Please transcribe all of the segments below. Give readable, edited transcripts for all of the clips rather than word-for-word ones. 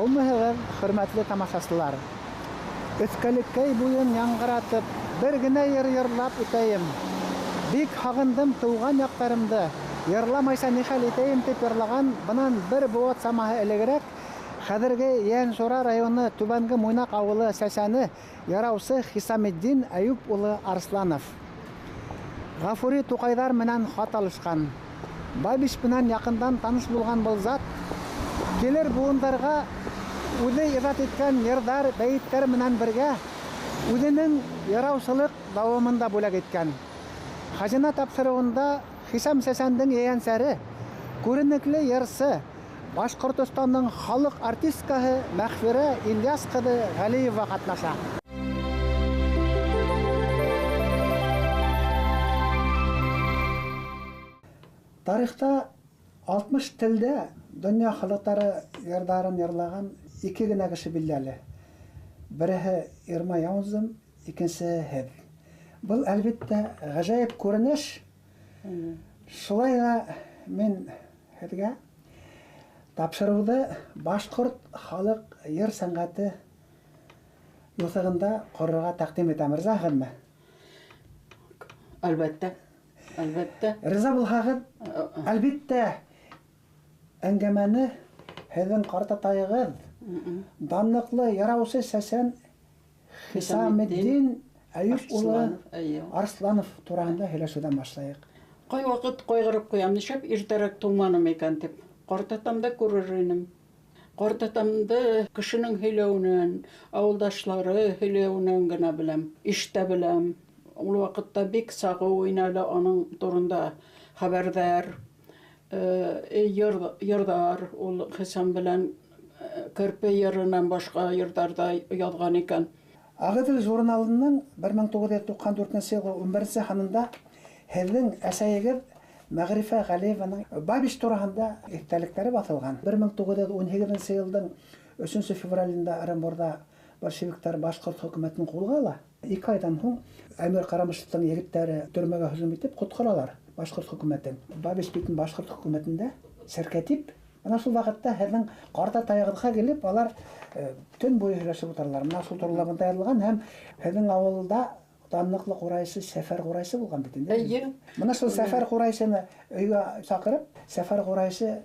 Һаумыһығыҙ, хөрмәтле тамашасылар. Өҫкәлеккәй буйын яңғыратып, бер генә йыр йырлап үтәйем. Бик һағындым тыуған яҡтарымды, йырламайса ни хәл итәйем тип йырлаған бынан бер быуат самаһы элегерәк хәҙерге Ейәнсура районы Түбәнге Муйнаҡ ауылы сәсәне яраусы Хисаметдин Әйүп улы Арсланов. Ғафури Туҡайҙар менән хат алышҡан, Бабич менән яҡындан таныш булған был зат килер быуындарға үҙе ижад иткән йырҙар, бәйеттәр менән бергә үҙенең яраусылыҡ дауамын да бүләк иткән. Хазина тапшырыуында Хисам сәсәндең ейәнсәре, күренекле йырсы, Башҡортостандың халыҡ артисткаһы Мәғфирә Ильяс ҡыҙы Ғәлиева ҡатнаша. Тарихта 60 телдә донъя халыҡтары йырҙарын йырлаған ике генә кеше билдәле. Береһе Ирма Яузым, икенсеһе һеҙ. Был, әлбиттә, ғәжәйеп күренеш. Шулай ҙа мин һеҙгә тапшырыуҙы башҡорт халыҡ йыр сәнғәте юҫығында ҡорорға тәҡдим итәм. Ризаһығыҙмы? Әлбиттә. Әлбиттә. Риза булһағыҙ, әлбиттә, әңгәмәне һеҙҙең ҡартатайығыҙ, данлыҡлы яраусы сәсән Хисаметдин Әйүп улы Арсланов тураһында һөйләшеүҙән башлайыҡ. Ҡай ваҡыт ҡайғырып ҡуям, нишләп иртәрәк тыуманым икән тип. Ҡартатамды күрер инем. Ҡартатамды кешенең һөйләүенән, ауылдашлары һөйләүенән генә беләм, ишетә беләм. Ул ваҡытта бик сағыу ине әле аның турында хәбәрҙәр, йырҙар. Ул Хисам белән Керпе йырынан башҡа йырҙар ҙа яҙған икән. Ағиҙел журналының 1994 йылғы 11 һанында һеҙҙең әсәйегеҙ Мәғрифә Ғәлиеваның Бабич тураһында иҫтәлектәре баҫылған. 1918 йылдың 3 февралендә Ырымбурҙа большевиктар башҡорт хөкүмәтен ҡулға ала. 2 айҙан һуң Әмир Ҡарамышевтың егеттәре төрмәгә һөжүм итеп ҡотҡаралар башҡорт хөкүмәтен. Бабич бит башҡорт хөкүмәтендә сәркәтип. Бына шул ваҡытта һеҙҙең ҡартатайығыҙға килеп, алар төн буйы һөйләшеп ултыралар. Бына шул турала бында яҙылған һәм һеҙҙең ауылда данлыҡлы ҡурайсы Сәфәр ҡурайсы булған бит инде. Эйе. Бына шул Сәфәр ҡурайсыны өйгә саҡырып, Сәфәр ҡурайсы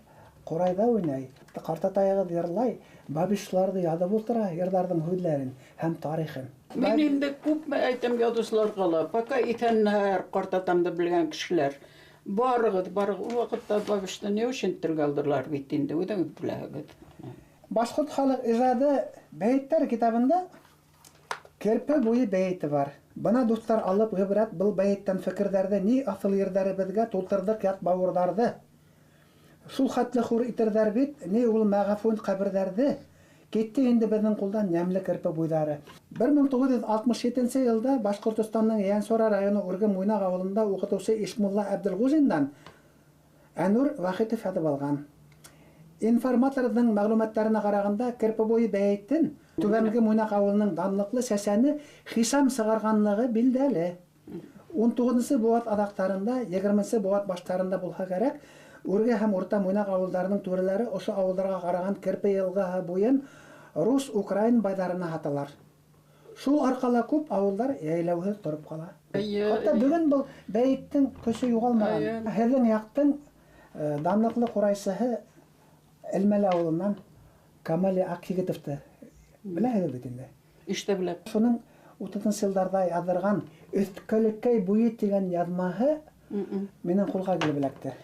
ҡурайҙа уйнай, ҡартатайығыҙ йырлай, Бабич шуларҙы яҙып ултыра, йырҙарҙың һүҙҙәрен һәм тарихын. Мин инде күпме әйтәм яҙыусыларға ла, пока иҫәннәр ҡартатамды белгән кешеләр. Барығыҙ, барығыҙ. Ул ваҡытта Бабичты ни өсөн телгә алдылар бит инде, үҙегеҙ беләһегеҙ. Башҡорт халыҡ ижады бәйеттәр китабында Керпе буйы бәйете бар. Бына, дуҫтар, алып ғибрәт был бәйеттән фекерҙәрҙе, ни аҫыл ерҙәребеҙгә тултырҙыҡ ят бауырҙарҙы. Шул хәтле хур итерҙәр бит, ни ул мәғәфүн ҡәберҙәрҙе. Китте инде беҙҙең ҡулдан йәмле керпе буйҙары. 1967 йылда Башҡортостандың Ейәнсура районы Үрге Муйнаҡ ауылында уҡытыусы Ишмулла Әбделғужиндан Әнүр Вахитов яҙып алған. Информаторҙың мәғлүмәттәренә ҡарағанда, Керпе буйы бәйетен Түбәнге Муйнаҡ ауылының данлыҡлы сәсәне Хисам сығарғанлығы билдәле. 19 быуат аҙаҡтарында, 20 быуат баштарында булһа кәрәк, Үрге һәм Урта Муйнаҡ ауылдарының түрәләре ошо ауылдарға ҡараған Керпе йылғаһы буйын рус-украин байҙарына һаталар. Шул арҡала күп ауылдар йәйләүһеҙ тороп ҡала. Хатта бөгөн был бәйеттең көсө юғалмаған. Һеҙҙең яҡтың данлыҡлы ҡурайсыһы Элмәле ауылынан Камали Аҡъегетовты беләһегеҙ бит инде. Ишетә беләм. Шуның 30 йылдарҙа яҙҙырған Өҫкәлеккәй буйы тигән яҙмаһы минең ҡулға килеп эләкте.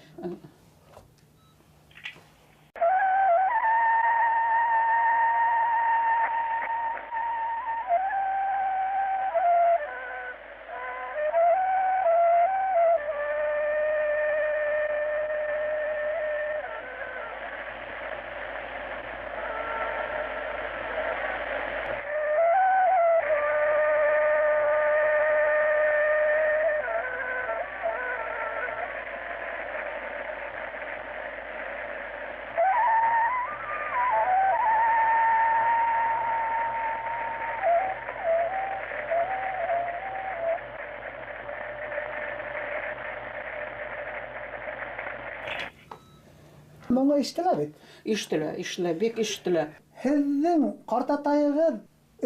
Моңо ишетелә бит. Ишетелә, ишетелә, бик ишетелә. Һеҙҙең ҡартатайығыҙ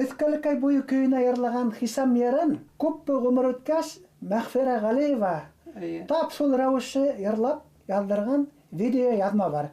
Өҫкәлекәй буйы көйөнә йырлаған Хисам йырын күпме ғүмер үткәс Мәғфирә Ғәлиева тап шул рәүеше йырлап яҙҙырған видео яҙма бар.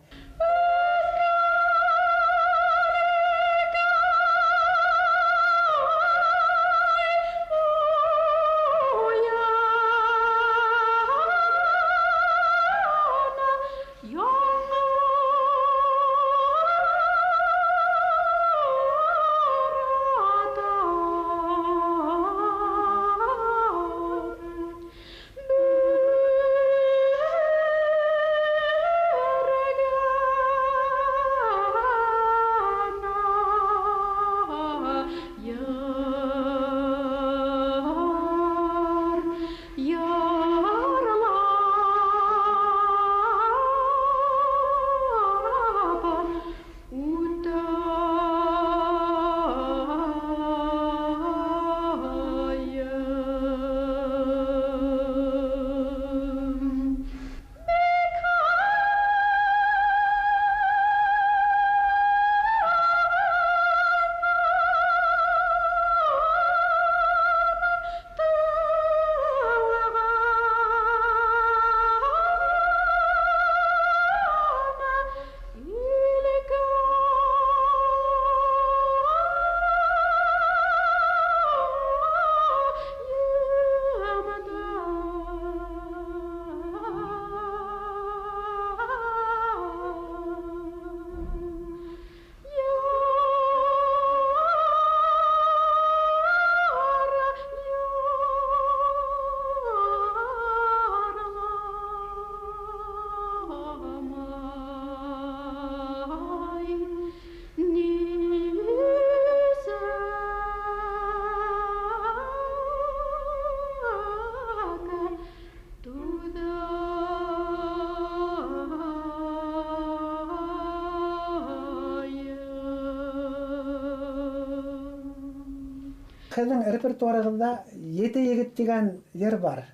Һеҙҙең репертуарығыҙҙа Ете егет тигән йыр бар.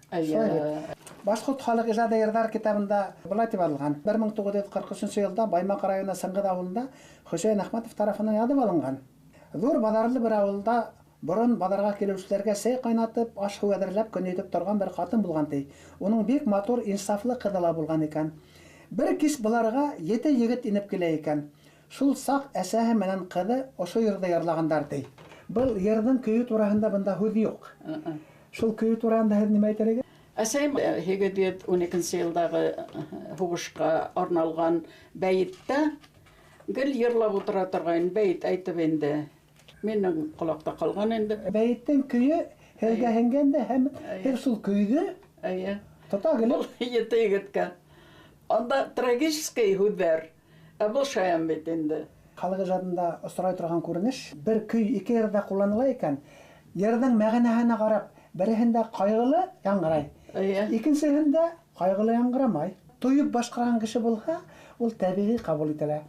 Башҡорт халыҡ ижады йырҙар китабында былай тип яҙылған: 1943 йылда Баймаҡ районы Сыңғыҙ ауылында Хөсәйен Әхмәтов тарафынан яҙып алынған. Ҙур баҙарлы бер ауылда борон баҙарға килеүселәргә сәй ҡайнатып, аш-һыу әҙерләп көн итеп торған бер ҡатын булған ти. Уның бик матур, инсафлы ҡыҙы ла булған икән. Бер кис быларға ете егет инеп килә икән. Шул саҡ әсәһе менән ҡыҙы ошо йырҙы йырлағандар ти. Был йырҙың көйө тураһында бында һүҙ юҡ. Шул көйө тураһында һеҙ нимә әйтер инегеҙ? Әсәйем 812 йылдағы һуғышҡа арналған бәйеттә гел йырлап ултыра торғайны, бәйет әйтеп инде. Минең ҡолаҡта ҡалған инде. Бәйеттең көйө һеҙгә һеңгән дә һәм һеҙ шул көйҙө тота килеп ете егеткә. Анда трагический һүҙҙәр, ә был шаян бит инде. Халыҡ ижадында осрай торған күренеш, бер көй ике йырҙа ҡулланыла икән, йырҙың мәғәнәһенә ҡарап, береһендә ҡайғылы яңғырай, икенсеһендә ҡайғылы яңғырамай. Тойоп башҡарған кеше булһа, ул тәбиғи ҡабул ителә.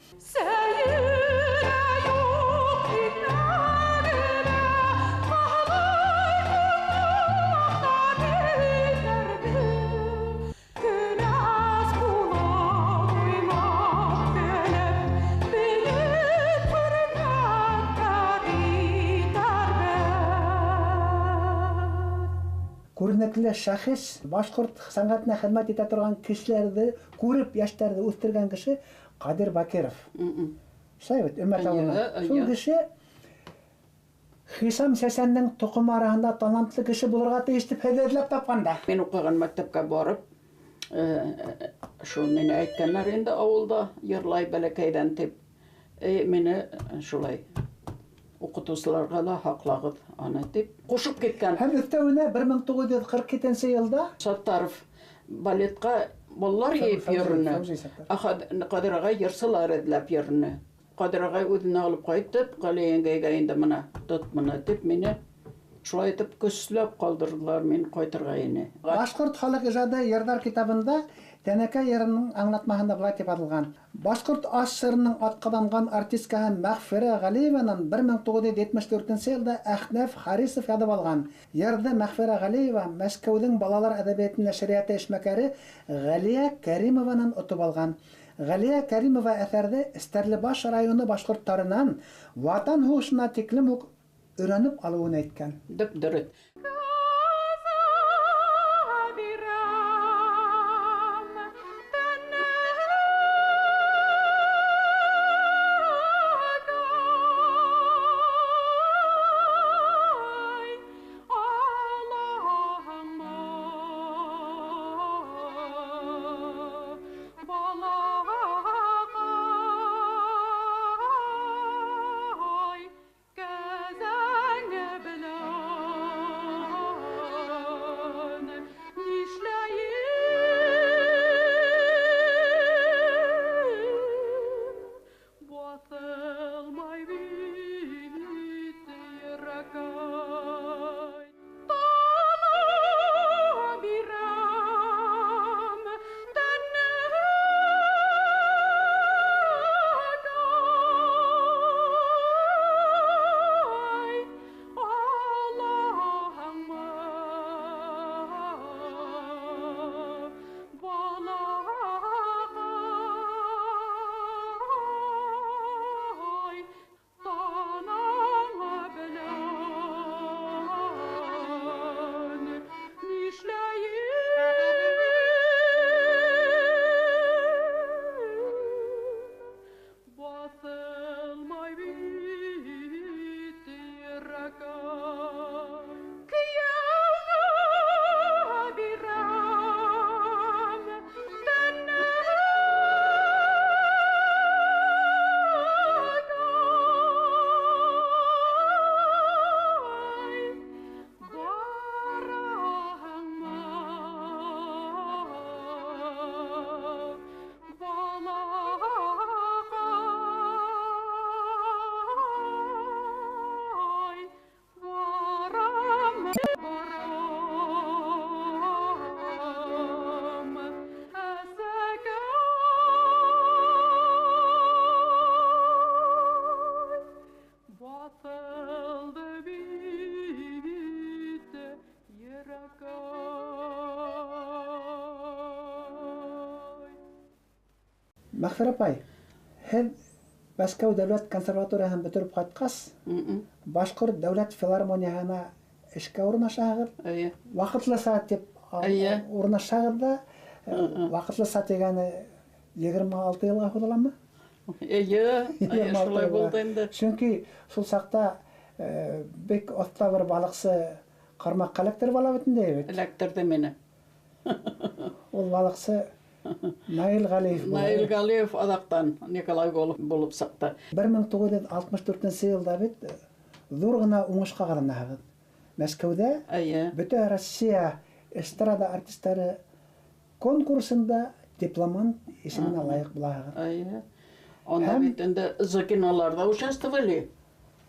Күренекле шәхес, башҡорт сәнғәтенә хеҙмәт итә торған кешеләрҙе күреп, йәштәрҙе үҫтергән кеше Ҡадир Бакиров. Шулай бит, Өммәт ауылынан. Шул кеше Хисам Сәсәндең тоҡомо араһында талантлы кеше булырға тейеш тип һеҙҙе эҙләп тапҡан да. Мин уҡыған мәктәпкә барып, шул мине әйткәннәр инде ауылда йырлай бәләкәйҙән тип. Мине шулай уҡытыусыларға ла һаҡлағыҙ аны тип ҡушып киткән. Һәм өҫтәүенә 1947 йылда Саттаров балетҡа балалар йыйып йөрөнө. Ҡадир ағай йырсылар эҙләп йөрөнө. Ҡадир ағай үҙенә алып ҡайтып, Ғәли еңгәйгә инде мына тот мына тип мине шулай итеп көсләп ҡалдырҙылар, мин ҡайтырға ине. Башҡорт халыҡ ижады йырҙар китабында Тәнәкә йырының аңлатмаһында былай тип яҙылған: Башҡорт АССР-ның атҡаҙанған артисткаһы Мәғфирә Ғәлиеванан 1974 йылда Әхнәф Харисов яҙып алған. Йырҙы Мәғфирә Ғәлиева Мәскәүҙең балалар әҙәбиәте нәшриәте эшмәкәре Ғәлиә Кәримованан отоп алған. Ғәлиә Кәримова әҫәрҙе Стәрлебаш районы башҡорттарынан Ватан һуғышына тиклем үк өйрәнеп алыуын әйткән. Дөп-дөрөҫ. Мәғфүрә апай, һеҙ Мәскәү дәүләт консерваторияһын бөтөрөп ҡайтҡас, Башҡорт дәүләт филармонияһына эшкә урынлашаһығыҙ. Эйе. Ваҡытлыса тип урынлашаһығыҙ ҙа, ваҡытлыса тигәне 26 йылға һуҙыламы? Эйе, шулай булды инде. Сөнки шул саҡта бик оҫта бер балыҡсы ҡармаҡҡа эләктереп ала бит инде бит. Эләктерҙе мине. Ул балыҡсы Наил Ғәлиев була. Наил Ғәлиев аҙаҡтан Николай Голов булып сыҡты. 1964 йылда бит ҙур ғына уңышҡа ҡаҙанаһығыҙ. Мәскәүҙә Бөтә Россия эстрада артистары конкурсында дипломант исеменә лайыҡ булаһығыҙ. Эйе. Унда бит инде Зыкиналарҙа участвовали.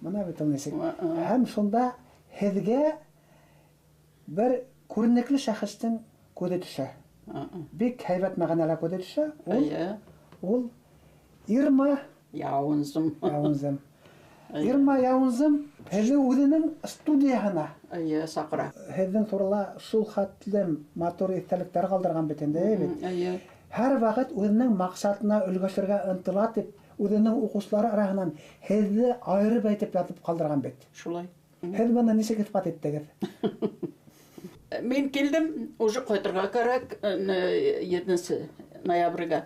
Бына бит ул нисек. Һәм шунда һеҙгә бер күренекле шәхестең күҙе төшә. Бик һәйбәт мәғәнәлә күҙе төшә. Ул Ирма Яуынзым. Яуынзым. Ирма Яуынзым һеҙҙе үҙенең студияһына саҡыра. Һеҙҙең турала шул хәтлем матур иҫтәлектәр ҡалдырған бит инде, бит. Һәр ваҡыт үҙенең маҡсатына өлгәшергә ынтыла тип, үҙенең уҡыусылары араһынан һеҙҙе айырып әйтеп ятып ҡалдырған бит. Шулай. Һеҙ быны нисек иҫбат иттегеҙ? Мин килдем, уже ҡайтырға кәрәк, 7 ноябргә.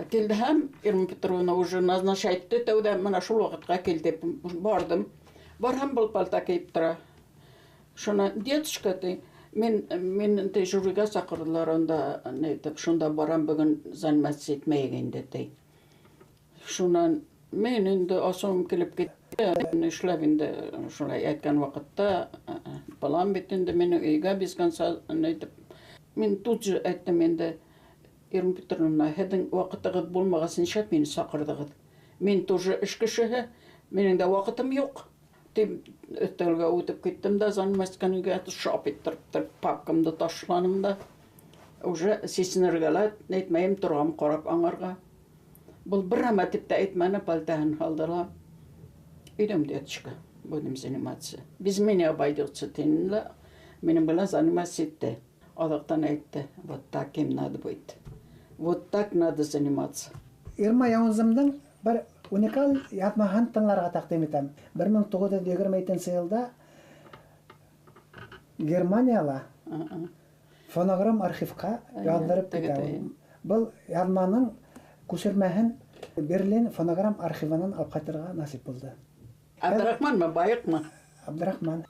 Килде һәм Ирма Петровна уже назначать итте, тәүҙә мына шул ваҡытҡа кил тип барҙым. Барһам, был пальто кейеп тора. Шуны, дедушка, ти, мин ти жюриға саҡырҙылар, унда, ни тип, шунда барам, бөгөн заниматься итмәйек инде, ти. Шунан мин инде асыуым килеп китте. Эшләп инде шулай әйткән ваҡытта, балам бит инде мине өйгә без конца әйтеп. Мин тут же әйттем инде, Ирма Петровна, һеҙҙең ваҡытығыҙ булмағас, нишләп мине саҡырҙығыҙ? Мин тоже эш кешеһе, минең дә ваҡытым юҡ. Тип өҫтәлгә үтеп киттем дә, заниматься өйгә шап иттереп тороп, папкамды ташланым да. Уже сисенергә лә әйтмәйем, торғам ҡарап аңарға. Был бер нәмә тип тә әйтмәне, пальтоһын һалды ла. Идем, дедушка, будем заниматься. Без меня обойдется, тине лә, минең белән заниматься итте. Аҙаҡтан әйтте, вот таким надо быть. Вот так надо заниматься. Ирма Яунзымдың бер уникаль яҙмаһын тыңларға тәҡдим итәм. 1922 йылда Германияла фонограмм архивҡа яҙҙырып китә. Был яҙманың күсермәһен Берлин фонограмм архивынан алып ҡайтырға насип булды. Абдрахманмы, Байыҡмы? Абдрахман.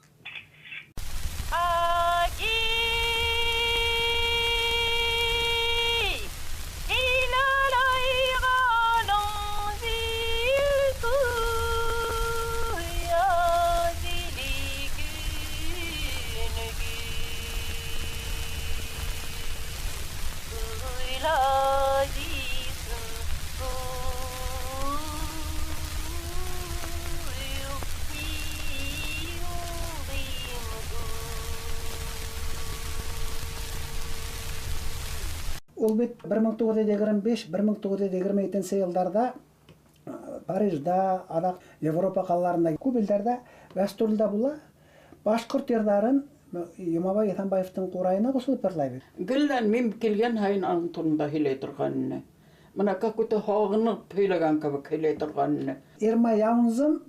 Ул бит 1925-1927 йылдарҙа Парижда, аҙаҡ Европа ҡалаларында, күп илдәрҙә гастролдә була. Башҡорт йырҙарын Йомабай Иҫәнбаевтың ҡурайына ҡушылып йырлай бит. Гелдән мин килгән һайын аның турында һөйләй торған ине. Бына какой-то һағынып һөйләгән кеүек һөйләй торған ине. Ирма Яунзым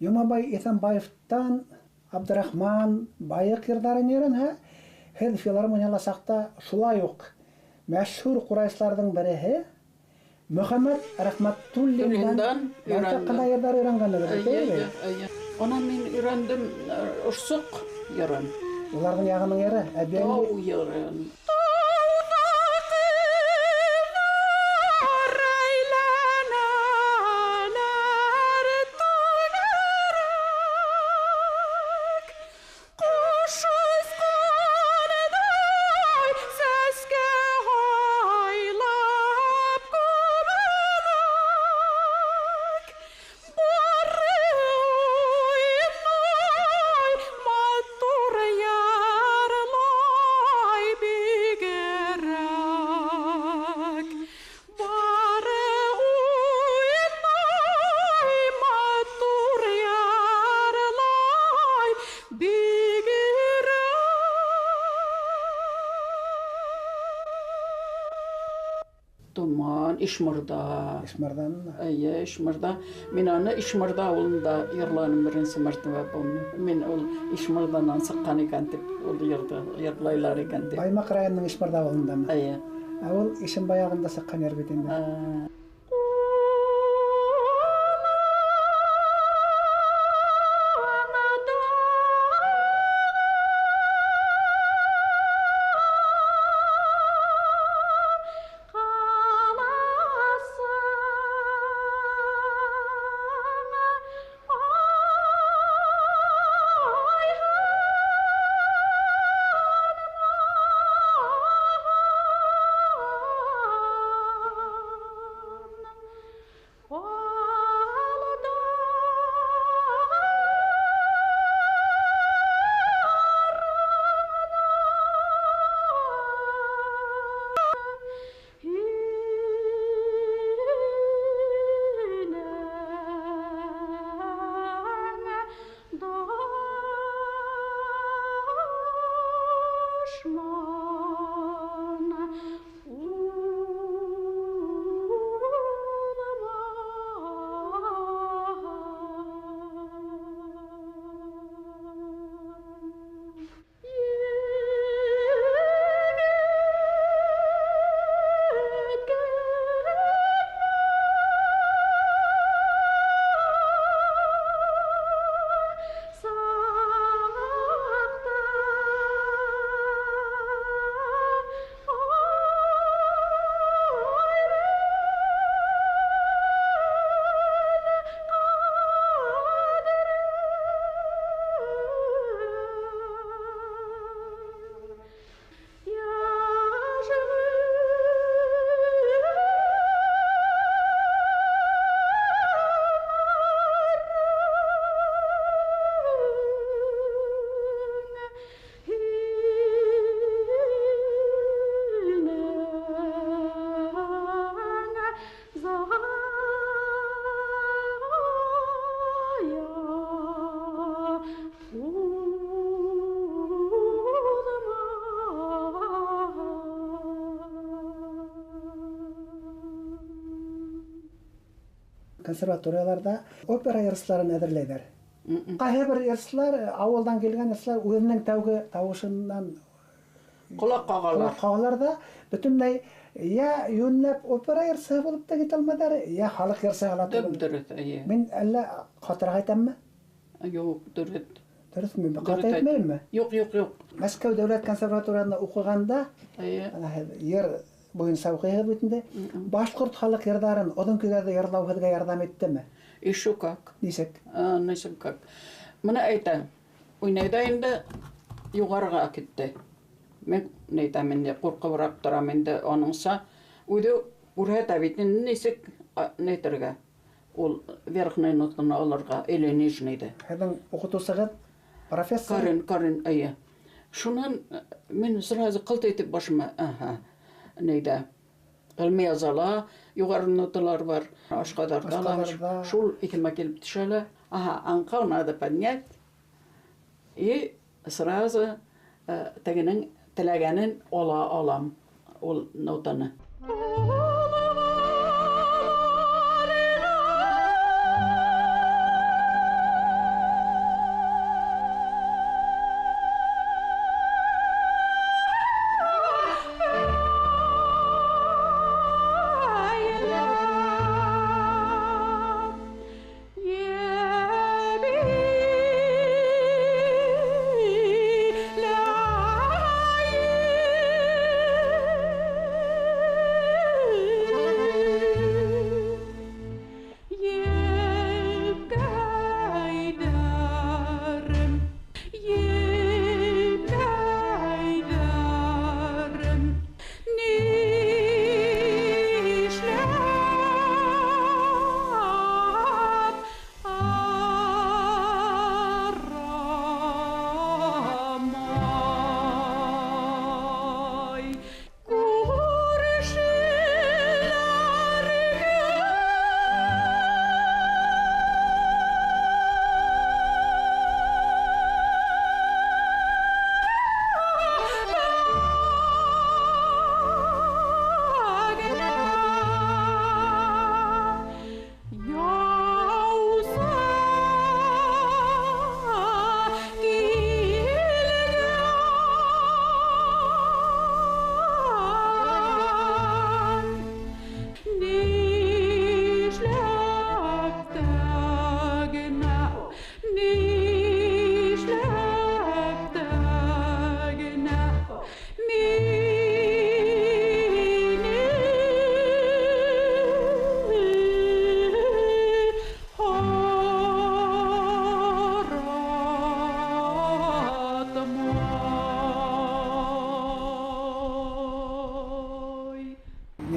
Йомабай Иҫәнбаевтан Абдрахман Байыҡ йырҙарын өйрәнһә, һеҙ филармонияла саҡта шулай уҡ мәшһүр ҡурайсыларҙың береһе Мөхәммәт Рәхмәтуллиндан байтаҡ ҡына йырҙар өйрәнгәнлеге бит. Унан мин өйрәндем Ошсоҡ йырын. Уларҙың яғының йыры, әбйәлил. Тау йырын. Томан, Ишмырҙа. Ишмырҙанмы? Эйе, Ишмырҙа. Мин аны Ишмырҙа ауылында йырланым беренсе мәртәбә, помню. Мин ул Ишмырҙанан сыҡҡан икән тип, ул йырҙы йырлайлар икән тип. Баймаҡ районының Ишмырҙа ауылындамы? Эйе. Ә ул Ишембай яғында сыҡҡан йыр бит инде. консерваторияларҙа опера йырсыларын әҙерләйҙәр. Ҡайһы бер йырсылар, ауылдан килгән йырсылар үҙенең тәүге тауышынан ҡолаҡ ҡағалар. Ҡолаҡ ҡағалар ҙа бөтөнләй йә йүнләп опера йырсыһы булып та китә алмайҙар, йә халыҡ йырсыһы ла түгел. Дөрөҫ, эйе. Мин әллә ҡатыраҡ әйтәмме? Юҡ, дөрөҫ. Дөрөҫмө? Ҡаты әйтмәйемме? Юҡ, юҡ, юҡ. Мәскәү дәүләт консерваторияһында уҡығанда, йыр буйынса уҡыйһығыҙ бит инде. Башҡорт халыҡ йырҙарын оҙон көйҙәрҙе йырлау һеҙгә ярҙам иттеме? Еще как. Нисек? Нисек как. Мына әйтәм, уйнай ҙа инде юғарыға китте. Мин әйтәм инде, ҡурҡыбыраҡ торам инде аныңса. Үҙе күрһәтә бит инде нисек әйтергә. Ул верхний нотаны алырға или нижнийҙы. Һеҙҙең уҡытыусығыҙ профессор? Карин, Карин, эйе. Шунан мин сразу ҡылт итеп башыма, аһа, нейҙә, Ғилми язала, юғары ноталар бар, Ашҡаҙарҙа ла, шул иҫемә килеп төшә лә. Аһа, аңҡау надо поднять и сразу тегенең теләгәнен ала алам ул нотаны.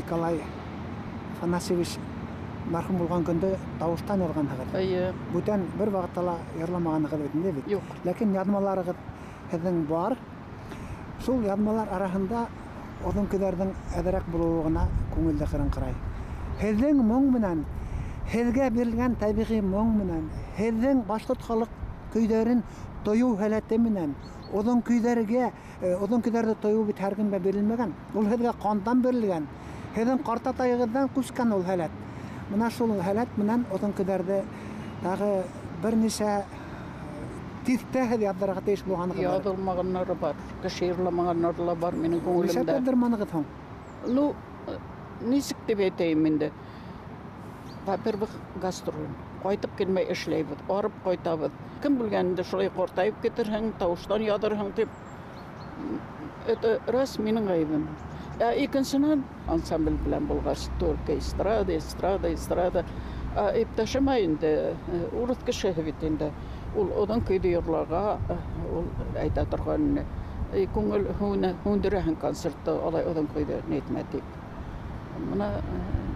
Николай Афанасьевич мәрхүм булған көндө тауыштан яҙғанһығыҙ. Эйе. Бүтән бер ваҡытта ла йырламағанһығыҙ бит инде бит. Юҡ. Ләкин яҙмаларығыҙ һеҙҙең бар. Шул яҙмалар араһында оҙон көйҙәрҙең әҙерәк булыуы ғына күңелде ҡырынҡырай. Һеҙҙең моң менән, һеҙгә бирелгән тәбиғи моң менән, һеҙҙең башҡорт халыҡ көйҙәрен тойоу һәләте менән, оҙон көйҙәргә, оҙон көйҙәрҙе тойоу бит һәр кемгә бирелмәгән. Ул һеҙгә ҡандан бирелгән. Һеҙҙең ҡартатайығыҙҙан күскән ул һәләт. Мына шул һәләт менән оҙон көйҙәрҙе тағы бер нисә тиҫтә һеҙ яҙҙырырға тейеш булғанығыҙ бар. Яҙылмағаннары бар, кеше йырламағаннары ла бар минең күңелемдә. Нишләп яҙҙырманығыҙ һуң? Ну, нисек тип әйтәйем инде. Во-первых, гастроль. Ҡайтып килмәй эшләйбеҙ, арып ҡайтабыҙ. Кем белгән инде шулай ҡартайып китерһең, тауыштан яҙырһың тип. Это раз минең ғәйебем. Ә икенсенән, ансамбль белән булғас, только эстрада, эстрада, эстрада. Ә иптәшем инде, урыҫ кешеһе бит инде. Ул оҙон көйҙө йырларға, ул әйтә торған ине. Күңел һүндерәһең концертты, алай оҙон көйҙө нитмә тип. Мына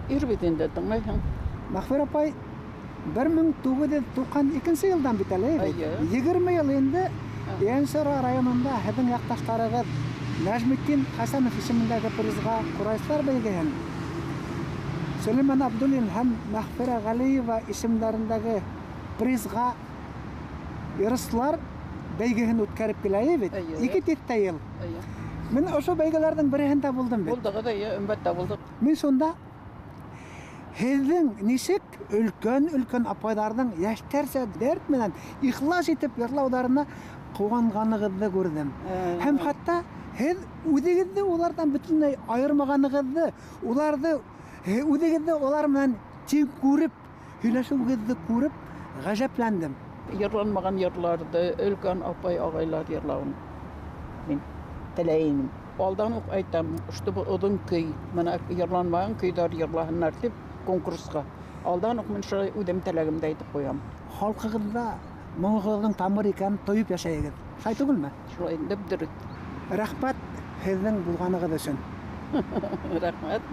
ир бит инде, тыңлайһың. Мәғфүрә апай, 1992 йылдан бит әле, бит. Эйе. 20 йыл инде Ейәнсура районында һеҙҙең яҡташтарығыҙ Нәжметдин Хәсәнов исемендәге призға ҡурайсылар бәйгеһен, Сөләймән Абдуллин һәм Мәғфүрә Ғәлиева исемдәрендәге призға йырсылар бәйгеһен үткәреп килә бит. Эйе. 2 тиҫтә йыл. Эйе. Мин ошо бәйгеләрҙең береһендә булдым бит. Булдығыҙ, эйе, өмбәттә булдыҡ. Мин шунда Һеҙҙең нисек өлкән-өлкән апайҙарҙың йәштәрсә дәрт менән ихлас итеп йырлауҙарына ҡыуанғанығыҙҙы күрҙем. Һәм хатта һеҙ үҙегеҙҙе уларҙан бөтөнләй айырмағанығыҙҙы, уларҙы үҙегеҙҙе улар менән тиң күреп, һөйләшеүегеҙҙе күреп ғәжәпләндем. Йырланмаған йырларҙы өлкән апай ағайлар йырлауын мин теләйем. Алдан уҡ әйтәм, чтобы оҙон көй, мына йырланмаған көйҙәр йырлаһыннар тип конкурсҡа. Алдан уҡ мин шулай үҙем теләгемде әйтеп ҡуям. Халҡығыҙҙа моңоғоҙҙоң тамыр икәнен тойоп йәшәйегеҙ. Шулай түгелме? Шулай, дөп-дөрөҫ. Рәхмәт һеҙҙең булғанығыҙ өсөн. Рәхмәт.